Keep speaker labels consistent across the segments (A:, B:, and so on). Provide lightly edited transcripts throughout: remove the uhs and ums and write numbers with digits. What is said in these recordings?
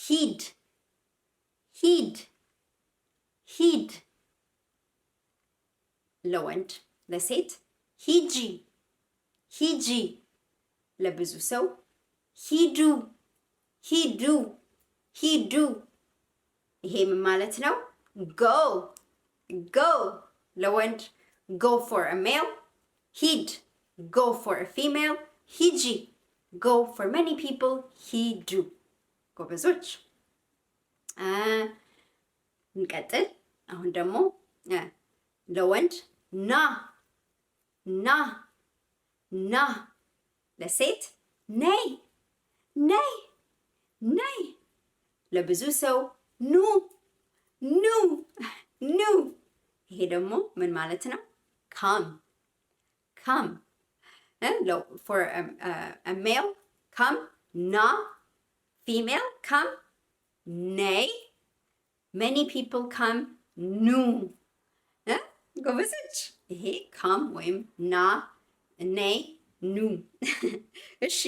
A: ሂድ፣ ሂድ፣ ሂድ ለወንድ። ለሴት ሂጂ፣ ሂጂ። ለብዙ ሰው ሂዱ፣ ሂዱ፣ ሂዱ። ይሄ ምን ማለት ነው? Go፣ go ለወንድ፣ go for a male፣ ሂድ go for a female፣ ሂጂ go for many people፣ ሂዱ። ጎበዞች። እንቀጥል። አሁን ደግሞ ለወንድ ና፣ ና፣ ና። ለሴት ነይ፣ ነይ፣ ነይ። ለብዙ ሰው ኑ፣ ኑ፣ ኑ። ይሄ ደግሞ ምን ማለት ነው? Come፣ come። For male come ና፣ female come ነይ፣ many people come ኑ። ጎበዞች። ይሄ come ወይም ና፣ ነይ፣ ኑ። እሺ፣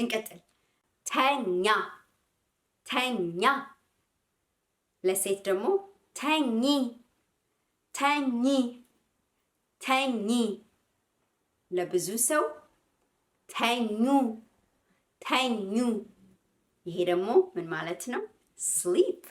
A: እንቀጥል። ተኛ፣ ተኛ። ለሴት ደግሞ ተኚ፣ ተኚ፣ ተኚ። ለብዙ ሰው ተኙ፣ ተኙ። ይሄ ደግሞ ምን ማለት ነው? Sleep።